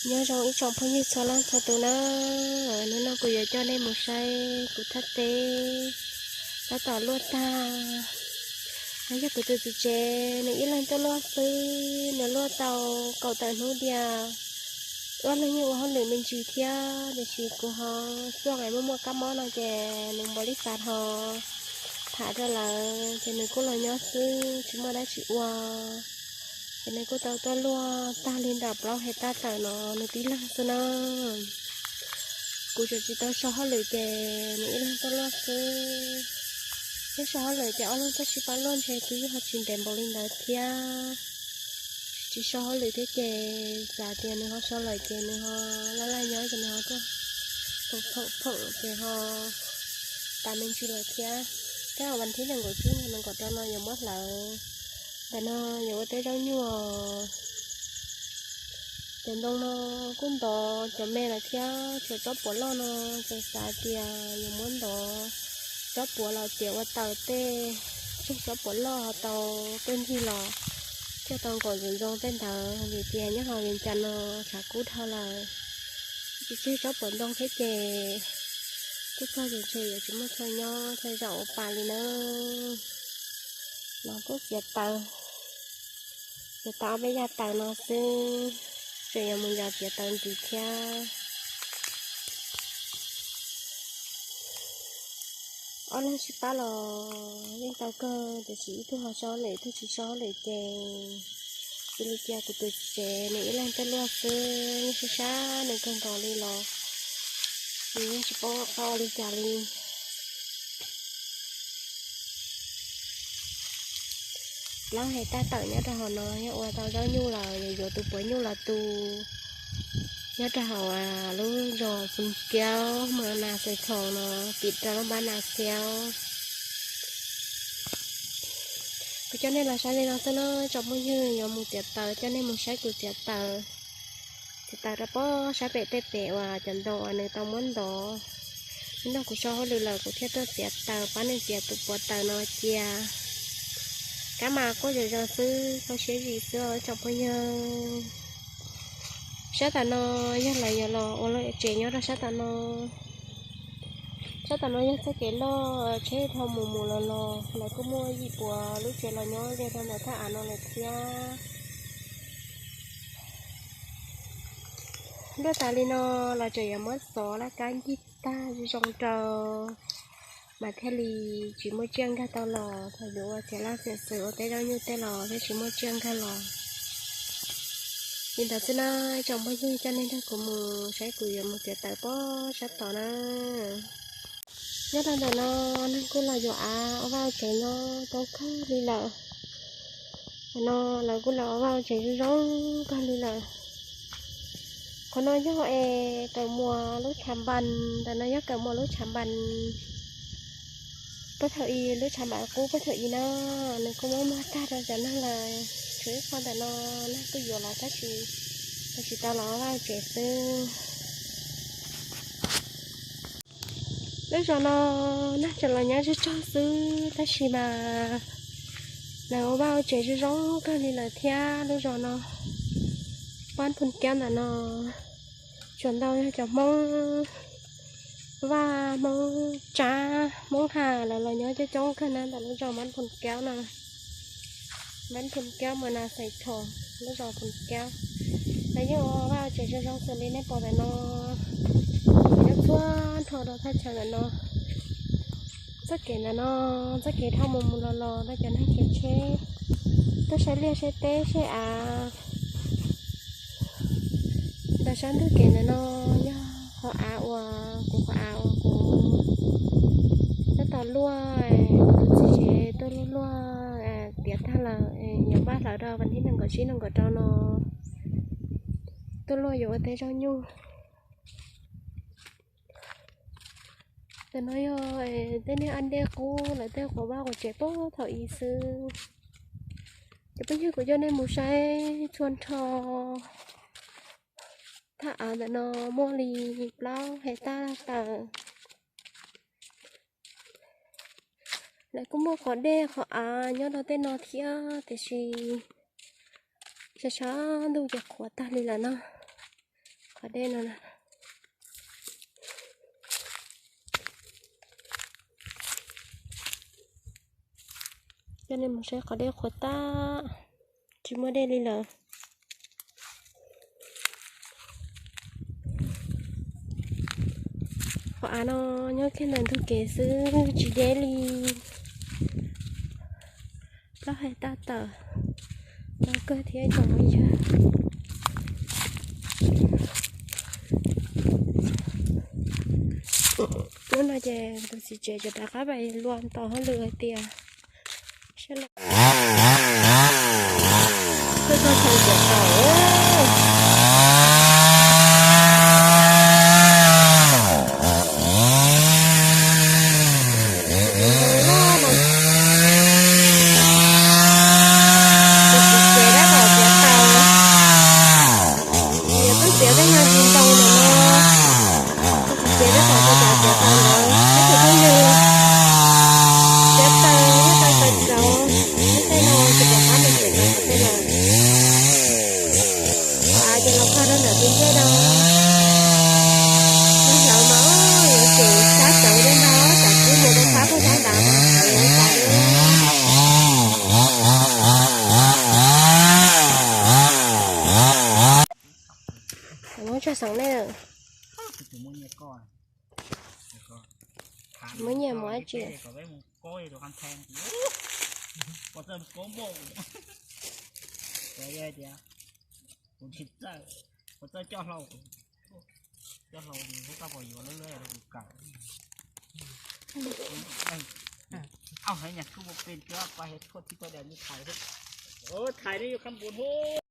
Nyob zoo ib tsoom phooj ywg txhua leej txhua tus na, hnub no kuv yuav coj nej mus saib kuv thaj teb tab tom luaj tag. No yog kuv tus txiv tsev, nws ib leeg tuaj luaj xwb, nws luaj tau kaum tawm hnub diam. Ob leeg yeej ua hauj lwm me ntsis thiab, tiam sis kuv ho xuaj es muaj muaj kab mob no ces nws npau li cas ho tham rau lawv ces nws kuj los nyob xwb tsis muaj dab tsi ua. Ces nws kuj tau tuaj luaj tag li nram plaub hais tab tawm no nws tib leeg xwb na. Kuv tseem tsis tau so hauj lwm ces nws ib leeg tuaj luaj xwb. Thiab so hauj lwm ces ob leeg tuaj sib pab luaj ntshe twb ho tsis ntev npaum li ntawd thiab. Tsis so hauj lwm thiab ces xav tias nws ho so lawm ces nws ho laj laj nyob ces nws ho tuaj phoom phoom ces ho tas me ntsis lawm thiab. Thiab vas thib nees nkaum tsib no kom rau no yuav muab hlawv, ntawm no yuav ua teb zaub nyuj. Cov ntoo no kuj ntov cov me lawm thiab, tshuav tsob puav loj no ces xav tias yuav muab ntov tsob puav los tiav ua taws tej, tseg tsob puav loj ho tau tej ncig los coj tau nkaum ntxoov ntxoo tej ntawd vim tias nyob hauv Vias Cas no tshav kub dhau lawm. Tsis tseg tsob puav ntoo thiab ces kuj txog ces ntshe yuav tsis muaj chaw nyob chaw zaum ua pa li na. Los kuj txiav taws, txiav tau ob peb yaj taws no xwb, tseem yuav mus yos txiav taws ntxiv thiab. Ob leeg sib pab los yeej tau kawg, tiam sis ib tug ho so hauj lwm ib tug tsis so hauj lwm ces cia li cia kuv tus txiv tsev nws ib leeg tuaj luaj xwb, yeej sib sab nws kawg nkaus li los nws yeej tsis paub qab ua li cas li. Plaub hais tab tawm nyob rau hauv no yog ua tau zaub nyuj lawm, yuav yuav tus puav nyuj los tu. Nyob rau hauv lub zos Phoos Kiaub, Moos Nas, Xais Thoos no, tim rau lub npab Nas Xiaub. Kuv coj nej los saib li no xwb na tsoom phooj ywg, yuav mus txiav taws, coj nej mus saib kuv txiav taws. Txiav taws rau pob sab pem tej pem uas cov ntoo uas nws tau muab ntov. Hnub no kuv so hauj lwm lawm kuv thiaj tuaj txiav taws pab nws txiav tus puav taws no cia. Kab mas quaj zom zaws xwb, kho siab zim xwb os tsoom phooj ywg. Sab tom no yog lawv yuav los ua lawv tsev nyob rau sab tom no. Sab tom no yog txoj kev loj, tsheb dhau mus mus los los, lawv kuj muaj yim puas lub tsev los nyob ze rau ntawm thaj av no lawm thiab. Luaj tas li no los tseem yuav muab xov laj kab ncig tag zoo rau, mas thiaj li tsis muaj tsiaj nkag tau los. Thaum yuav ua txiav laj txiav xwm ua teb zaub nyuj tej los thiaj tsis muaj tsiaj nkag los. Li ntawd xwb na, tsoom phooj ywg, coj nej nrog kuv mus saib kuv yuav mus txiav taws pob sab tod na. Nyob rau ntawm no neeg kuj los yuav av ua vaj ua tsev nyob tau kawg li lawm. Ntawm no lawv kuj los ua vaj ua tsev zoo zoo kawg li lawm. Qhov no yog es kawm muas lub tshav npas, ntawm no yog kawm muas lub tshav npas. Puag thaum ub lub tshav npas qub puag thaum ub na, nws kuj muab muag tag rau cov neeg lawm. Tshuav ib qho ntawm no neeg kuj yuav los tab sis tsis tau los ua vaj ua tsev xwb. Lub zos no neeg tseem los nyob tsawg tsawg xwb tab sis mas lawv ua vaj ua tsev zoo zoo kawg li lawm thiab. Lub zos no, Npab Phoos Kiab ntawm no tsuas ntau yog cov Hmoob Vaj, Hmoob Tsab, Hmoob Has lawv los nyob coob coob kawg na ntawm lub zos Npab Phoos Kiab no. Npab Phoos Kiab, Moos Nas, Xais Thoos, lub zos Phoos Kiab. Lawv yeej ua vaj ua tsev zoo zoo xws li nej pom ntawm no, nyob txhua nrho rau thaj chaw ntawm no. Txoj kev ntawm no, txoj kev dhau mus mus los los rau cov neeg khiav tsheb tuaj saib liaj saib teb saib av. Ntawm sab ntug kev ntawm no yog qhov av uas kuv, qhov av uas kuv tab tom luaj, kuv tus txiv tsev tuaj luaj luaj tiav tag lawm, yuav npaj hlawv rau vas thib nees nkaum tsib nees nkaum rau no tuaj luaj yuav ua teb zaub nyuj. Ntawm no yog tej niag ab dej qub lawv tej quav vaj quav tsev puag thaum ub xwb. Cov phooj ywg, kuv coj nej mus saib txhua nrho. Thaj av ntawm no muaj li plaub hais tab tawm. Lawv kuj muaj qhov dej qhov av nyob rau tej no thiab tiam sis sab sab ntuj ces qhuav tag li lawm no. Qhov dej no na. Coj nej mus saib qhov dej qhuav tag, tsis muaj dej li lawm. Qhov av no nyob kiag ntawm ntug kev xwb tsis deb li. Plaub hais tab tom no kawg thiab tsoom phooj ywg. Hnub no ces tus txiv tsev tseem rov qab pais luaj ntaus hauj lwm hais tias sab laj tuaj txog chaw tiav taws. Tus txiv tsev tab tom tiav taws, yog twb tiav tej nyuag ntsis ntoo ntawm no. Tus txiv tsev tab tom tiav taws lawm, peb tus phooj ywg tiav taws, tiav taws txaus, lub caij no tsis pom qab mus tsev lawm, qhov tej lawm. Av ces los kho rau ntawm tus ncej no. Lub hlawv mas yuav tsum sab tsawv thiab ntag, tsam twb mus rau phab puag sab nrad mas sawv yuav tas li. Muab tso xeem nej. Muab nyiaj mus ua dab tsi? Kuv tsis txawj, kuv txawj coj hlau, coj hlau, koj puas yuav lub lub rau kuv kawm? Au, hais nyas kuj mus pin thiab, pa hev thuaj tib tuaj dais li thais thiab. Thais li yuav khab npua hub.